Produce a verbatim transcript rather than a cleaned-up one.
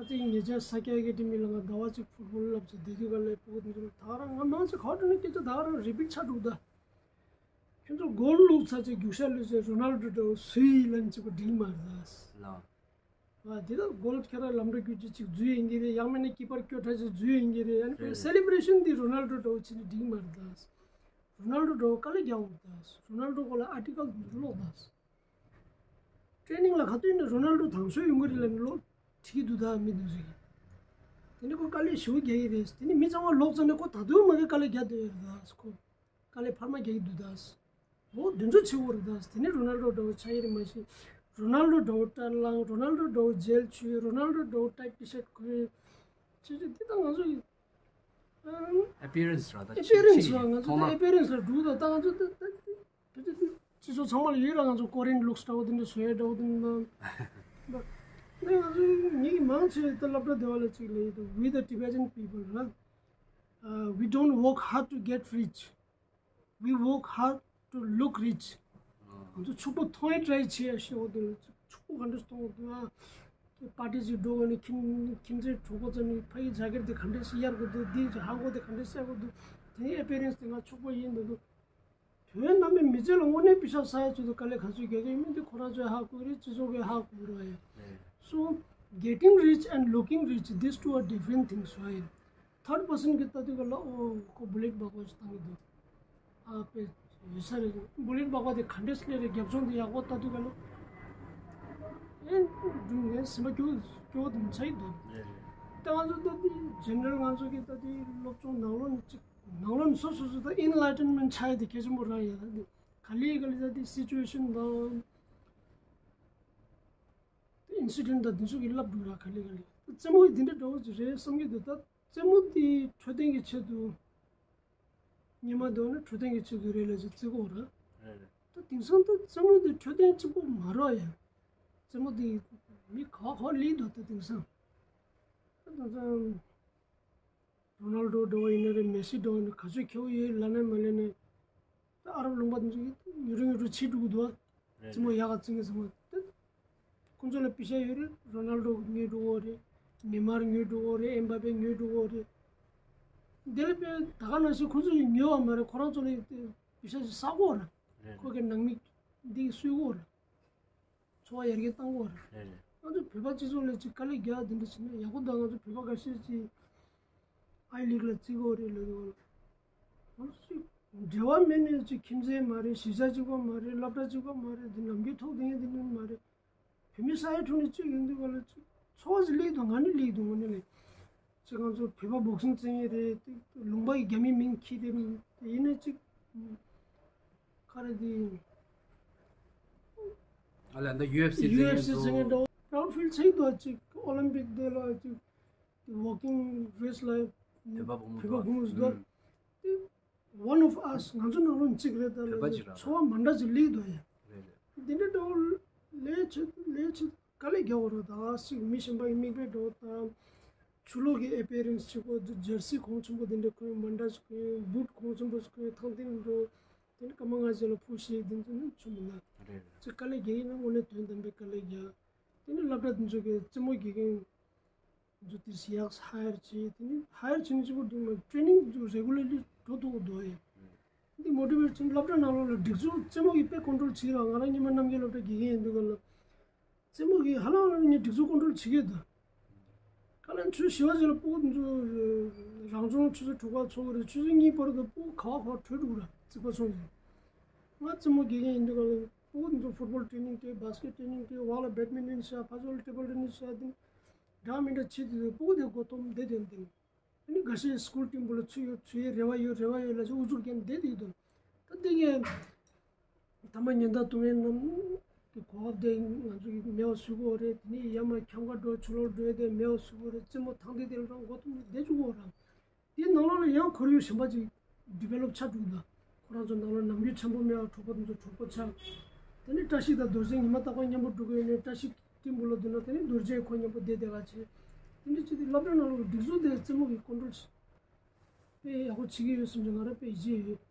དེ་ཉེ་ཆར་ས་སྐྱ་ཨེ་ཀེ་ཌི་མི་ལ་ང་ཟླ་བ་གཅིག་ཕུཊ་བོལ་བསླབ་བྱས་བསྡད་དུས་ག་ལ་ཕྲུ་གུ་དེ་ཚོ་ལ་ད་ག་རང་ང་མང་ཆེ་ག་བ་འགྲོ་ན་སྐད་ཆ་ད་ག་རང་རི་པིཊ་ཆགས་འདུག་ད། ཁྱོད་ཚོ་གོལ་བླུགས་ཚར་བྱས་རྒྱུག་ཤར་བླུགས་བྱས་རོ་ནལ་ཌོ་འདྲ་བོ་སུ་ཡིན་ལབ་ནས་གཅིག་པ་འགྲིག་མ་རེད་ད། ལགས། ཨ་དེ་ད་གོལ་ཁྱེད་རང་ལམ་འགྲོ་རྒྱུག་རྒྱུ་གཅིག་འཛུལ་ཡིན་གྱི་རེད། ཡང་མིན་ན་ཀི་པར་སྐྱོར་ཁྲ་ཅིག་འཛུལ་ཡིན་གྱི་རེད། ཡང་ན་རེད། སེ་ལེ་བྷ་རེ་ཤན་འདི་རོ་ནལ་ཌོ་འདྲ་བོ་བྱས་ནས་འགྲིག་མ་རེད་ད། རོ་ནལ་ཌོ་འདྲ་བོ་དཀའ་ལས་རྒྱག་དགོས་རེད་ད། རོ་ནལ་ཌོ་སྐོར་ལ་ཨར་ཊི་ཀལ་འདི་ཚོ་ཀློག་ད། ཊེ་རེ་ནིང་ལ་ག་དུས་ནས་རོ་ནལ་ཌོ་དང་ཤོས་ཡོང་གི་རེད་ལབ་ནས་ཀློག་བྲིས་ཀྱི་འདུག་ད་མི་འདུག་ཟེར་གི། དེ་ནས་ཁོ་དཀའ་ལས་ཞེ་པོ་རྒྱག་གི་རེད། དེ་ནས་མི་ཚང་མ་ལོག་ཙམ་ནས་ཁོ་ད་དུང་མ་གི་དཀའ་ལས་རྒྱག་བསྡད་ཡོད་རེད་ད། ཁོ་དཀའ་ལས་འཕར་མ་རྒྱག་གི་འདུག་ད། འོ་དེ་ཚོ་བྱེད་དགོས་རེད་ད། དེ་ནས་རོ་ནལ་ཌོ་འདྲ་བོ་ཆགས་ཀྱི་རེད་མ་གཞི། རོ་ནལ་ཌོ་འདྲ་བོ་སྐྲ་ལངས། རོ་ནལ་ཌོ་འདྲ་བོ་ཇེལ་བྱུགས། རོ་ནལ་ཌོ་འདྲ་བོ་ཊའིཊ་ཊི་ཤརཊ་གོན། ཅི་ཅི་འདི་ད་ང་ཚོ་ཡི་ཨ་ཨེ་པི་ཡར་ནེ་སི་ར་ད། ཨེ་པི་ཡར་ནེ་སི་ར་ང་ཚོ་མཐོང་ན་ཨེ་པི་ཡར་ནེ་སི་ར་འགྲོ་ད། ད་ང་ཚོ་ད་ད་ད་ད་སྤྱི་ཚོགས་ཚང་མ་ལ་ཡོད་ར། ང་ཚོ་ཀོ་རི་ཡན་ལུག་སི་འདྲ་བོ་དེ་འདྲ་བཟོ་ཡ་འདྲ་བོ་དེ་འདྲ། ད་ང་ཚོ་ངེད་ཀྱི་མང་ཆེ་ད་སློབ་གྲྭ་སྡེ་བ་ལ་ཅིག་ལ་ཡོད་དུ། We the Tibetan people, right? Uh, we don't work hard to get rich. We work hard to look rich. ང་ཚོ་ཕྱུག་པོ་མཐོང་ཡ་ཊ་རའི་བྱེད་ཡ་ཞེས་འོ་དེ་ལ་ཕྱུག་པོ་ག་འདྲ་མཐོང་འོ་དེ། ཨ་པར་ཊི་ཅིག་འགྲོ་དགོས་ནས་ཁྱིམ་ཁྱིམ་མཚེས་གྲོགས་པོ་ཚོ་ནས་ཕ་གི་ཇ་ཀེཊ་དེ་ག་འདྲ་ཞིག་གཡར་དགོས་འདུག་འདི་ཧ་གོ་དེ་ག་འདྲ་ཟ་དགོས་འདུག་དེ་ནས་ཨེ་པི་ཡར་ནེ་སི་དེ་ང་ཕྱུག་པོ་ཡིན་འདུག་འདུག་དོན་དམ་པའི་མི་ཚེ་ལ་དངོས་གནས་པེ་ཤ་ཟ་ཡ་ཆེད་དུ་དཀའ་ལས་ག་ཚོད་རྒྱག་གི་ཡོད་མེད་དེ་ཁོ་རང་ཚོས་ཧ་གོ་གི་རེད། སྤྱི་ཚོགས་ཀྱིས་ཧ་གོ་གི་རེད་ཡ། So, getting rich and looking rich, these two are different things, right? Third person གྱིས་ལྟ་དུས་ག་ལ་ཨོ་ཁོ་བུ་ལེཊ་སྦག་སྦག་ཞིག་བཏང་གི་འདུག་ཨ་དཔེ་ཡོད་ས་རེད། བུ་ལེཊ་སྦག་སྦག་དེ་ག་འདྲས་སླེབས་རེད། རྒྱབ་ལྗོངས་དེ་ཡག་པོ་ལྟ་དུས་ག་ལ་ཨེ་སྒྲུང་ངའི་སེམས་པ་སྐྱོ་སྐྱོ་བོ་དེ་མི་ཚ་ཡི་འདུག་རེད་རེད། ད་ང་ཚོ་ལྟ་དུས་ཇེ་ནེ་རལ་ང་ཚོ་གི་ལྟ་དུས་སློབ་སྦྱོང་ནང་ལོགས་ནས་གཅིག་ནང་ལོགས་ནས་སོ་སོ་སོ་ད་ཨེན་ལའི་ཊེན་མེན་ཊི་ཆགས་ཡ་དེ་གལ་ཆེན་པོ་རང་ཡོད་རེད། ག་ལེ་ག་ལེ་ད་དེ་སི་ཅུ་ཨེ་ཤན་དང་དེ་ཨིན་སི་ཌེན་ཊི་དང་དེ་ཚོ་གི་བསླབ་འདུག་ར། ག་ལེ་ག་ལེ་རྩེད་མོ་གི་དེ་འདྲ་འདྲ་བོ་ཅིག་རེད་བསམ་གྱི་འདུག་ད་རྩེད་མོ་དེ་འཕྲོད་བསྟེན་གྱི་ཆེད་དུ་སྔོན་མ་འདོན་ན་འཕྲོད་བསྟེན་གྱི་ཆེད་དུ་རེད་ལབ་ཅིག་བརྩི་གོ་ར། རེད་རེད། ད་དེང་སང་ད་རྩེད་མོ་དེ་འཕྲོད་བསྟེན་གཅིག་པོ་མ་རེད་ཡ། རྩེད་མོ་དེ་མི་ག་བ་ག་བ་སླེབས་འདུག་ད་དེང་སང་ད་དེང་སང་། རོ་ནལ་ཌོ་འདྲ་བོ་ཡིན་ན་རེད། མེ་སི་འདྲ་བོ་ཡིན་ན་ག་ཚོད་ཁེ་པོ་ཡོད་ལབ་ན་མ་ལབ་ན། ད་ཨ་རབ་ལུང་པ་དེ་ཚོ་ཉོ་རུ་ཉོ་རུ་ཕྱིན་འགྲོ་གི་འདུག་རེད་རྩེད་མོ་རེད། ཡག་ག་རྩེ་མཁན་ཚང་མ་ད། ཁོང་ཚོ་ལ་པེ་ཤ་ཡོད་རེད། རོ་ནལ་ཌོ་ཉོས་འགྲོ་གི་རེད། ནེ་མར་ཉོས་འགྲོ་གི་རེད། ཨེམ་བ་པེ་ཉོས་འགྲོ་གི་རེད། དེ་ལ་དཔེ་ད་ག་ནང་བཞིན་ཁོང་ཚོ་ཡིས་ཉོས་པ་མ་རེད། ཁོ་རང་ཚོ་ལ་པེ་ཤ་ཞིག་བསགས་གི་རེད། རེད་ཁོ་རེད། གི་ནང་མི་འདི་གསོད་གི་རེད། འཚོ་བ་ཡར་རྒྱས་གཏང་དགོས་རེད། རེད་རེད། ང་ཚོ་བོད་པ་སྤྱི་ཚོགས་ལ་ཅིག་དཀའ་ལས་རྒྱག་དེ་འདྲ་བྱས་ན་ཡག་པོ་འདུག་ང་ཚོ་བོད་པ་འགའ་ཤས་ཅིག་ཨའི་ལིག་ལ་བརྩི་གི་རེད་ལབ་འདུག་ང་ཚོ་ཅིག་འབྲེལ་བ་མེད་ནས་ཅིག་ཁྱིམ་མཚེས་མ་རེད། གཞིས་ཆགས་གཅིག་པ་མ་རེད། སློབ་གྲྭ་གཅིག་པ་མ་རེད། འདི་ནམ་རྒྱུན་ཐུག་བསྡད་མཁན་དེ་འདྲ་མ་རེད། བོད་མི་ས་ཡ་དྲུག་ནས་གཅིག་ཡིན་དུས་ག་ལ་ཅིག་འཚོ་བ་ཅིག་སླེབས་འདུག་ང་ནི་སླེབས་འདུག་དངོས་གནས་ལས། ཅིག་ང་ཚོ་བོད་པ་བོག་སིང་རྩེ་མཁན་རེད། ལུང་པ་ཡི་རྒྱ་མིའི་མིང་འཁྱེར་ཏེ་ཡིན་ནའི་ཅིག་ག་རེ་དེ་ཨ་ལ་འདི་ཡུ་ཨེཕ་སི་རྩེ་མཁན་ཡུ་ཨེཕ་སི་རྩེ་མཁན་འདྲ་བོ་པ་རའུཌ་ཕིལ་བྱེད་འདུག་ཅིག་ཨོ་ལིམ་པིག་དེ་ལ་ཅིག་ཝོག་ཀིང་རེས་ལ་བོད་པ་བུ་མོ་བོད་པ་བུ་མོ་ཟེར་འདུག་དེ་One of us ང་ཚོ་ནང་ལོགས་གཅིག་རེད་ད་ལ། བོད་པ་ཅིག་རང་འཚོ་བ་མ་འདྲ་ཅིག་སླེབས་འདུག་ཡ། རེད་རེད། འདི་འདྲ་འདྲ་བོ་ལས་ཆེ་ལས་ཆེ་དཀའ་ལས་རྒྱག་དགོས་རེད། ད་ཅིག་མི་གཞན་པ་ཡི་མིག་དཔེ་འདྲ་བོ་དང་། ཆུ་ལོག་གི་ཨེ་པི་ཡར་ནེ་སི་བྱེད་དགོས། ཇར་སི་གོང་ཆེན་པོ་འདི་འདྲ་གོན། མ་འདྲ་ཞིག་གོན། བུ་ཊི་གོང་ཆེན་པོ་ཞིག་གོན། ཐང་སྟེང་འགྲོ། དེ་ནི་སྐར་མ་ལྔ་བཞི་ལ་ཕོ་ཤེས་འདི་ཚོ་ནི་ཆུ་མི་ན། རེད་རེད། ཅིག་དཀའ་ལས་རྒྱག་ཡིན་ན་དངོས་གནས་དོན་དམ་པའི་དཀའ་ལས་རྒྱག་དེ་ནི་སློབ་གྲྭ་འདི་ཚོ་གི་རྩེད་མོ་རྒྱག་མཁན་འདི་ཚོ་དེ་ཡག་ཧ་ཡར་བྱེད། དེ་ནི་ཧ་ཡར་བྱེད་ནི་གཅིག་པོ་འགྲིག་མ་རེད། ཊེ་རེ་ནིང་འདི་ཚོ་རེ་གུ་ལར་ལི་འགྲོ་ཐུབ་དགོས་འདུག་ཨེ། འདི་མོ་ཊི་ཝེ་ཊི་བྱེད། སློབ་གྲྭ་ནང་ལོགས་ལ་སྒྲིག་འཛུགས་རྩེད་མོ་གིས་དཔེ་ཀོན་ཊོལ་བྱེད་ར། ང་རང་སྔོན་མ་རྣམ་རྒྱལ་སློབ་གྲྭ་དགེ་རྒན་ཡིན་དུས་ག་ལ། རྩེད་མོ་གིས་ཧ་ལམ་ཧ་ལམ་ངའི་སྒྲིག་འཛུགས་ཀོན་ཊོལ་བྱེད་ཀྱི་འདུག་ག་ལ་ཆུ་ཚོད་བཞི་པ་ཅིག་ལ་སྤུ་གུ་འདི་ཚོ་རང་སྦྱོང་ཆུ་ཚོད་དྲུག་པ་ཚོགས་ཀྱི་རེད། ཆུ་ཚོད་གཉིས་བར་དུ་སྤུ་གུ་ག་བ་ག་བ་བྲོས་འགྲོ་གི་རེད། རྩིག་པ་ཚོགས་ཀྱི་རེད། ང་རྩེད་མོ་དགེ་རྒན་ཡིན་དུས་ག་ལ་སྤུ་གུ་འདི་ཚོ་ཕུཊ་བོལ་ཊེ་རེ་ནིང་སྤྲད། བྷ་སི་ཀེཊ་ཊེ་རེ་ནིང་སྤྲད། འོག་ལ་བེཌ་མིན་ཊོན་བྱ། ཕ་ཚོ་ལ་ཊེ་བལ་ཊེ་ནི་སི་བྱ། དེ་འདྲ་མི་འདྲ་བྱེད་དུས་སྤུ་གུ་དེ་མགོ་འཐོམ་བསྡད་བསྡད་ནས། དེ་ནི་འགའ་ཤས་སི་ཀུལ་ཊིམ་བུ་ལ་ཚུད་ཡོད་ཚུད་ཡོད་རེ་བ་ཡོད་རེ་བ་ཡོད་ལབ་བྱས་ཨུ་ཚུགས་བརྒྱབ་བསྡད་བསྡད་འདུག་ད་དེ་གས་ཐ་མ་ཉེན་བརྡ་གཏོང་མཁན་རྣམས་ཀྱི་གོ་སྐབས་དེ་ང་ཚོ་གིས་མེད་པ་བཟོ་དགོས་རེད། དེ་ནས་ཡར་མར་འཁྱམ་ག་འགྲོ་ཆུ་ལོག་འགྲོ་ཡས་དེ་མེད་པ་བཟོ་དགོས་རེད། རྩེད་མོ་ཐང་དེ་དེ་ལ་རང་མགོ་འཐོམ་ནས་བསྡད་བཅུག་གོ་རང་། དེའི་ནང་ལོགས་ལ་ཡང་ཁོར་ཡུག་གཞན་པ་ཅིག་ཌི་ཝེ་ལོབ་ཆགས་འདུག་ད་ཁོ་རང་ཚོ་ནང་ལོགས་ནམ་རྒྱུན་འཆམ་པོ་མེད་པ་གྲོགས་པོ་དེ་ཚོ་གྲོགས་པོ་ཆགས། དེ་ནས་བཀྲ་ཤིས་དང་རྡོ་རྗེ་ཉི་མ་རྟག་པར་མཉམ་པོ་འགྲོ་གི་ཡོད་ནས་བཀྲ་ཤིས་ཊིམ་བུ་ལ་འདུག་ན་དེ་ནས་རྡོ་རྗེ་ཁོ་མཉམ་པོ་བསྡད་བསྡད་ག་བྱས། དེ་འདྲ་བྱས་དུས་སློབ་གྲྭ་ནང་ལོགས་སྒྲིག་འཛུགས་དེ་རྩེད་མོ་གི་ཀོན་ཊོལ་དཔེ་ཡག་པོ་བྱེད་ཀྱི་ཡོད་བསམ་གྱི་ང་རང་དཔེ་ཡིད་ཆེས་ཡོད།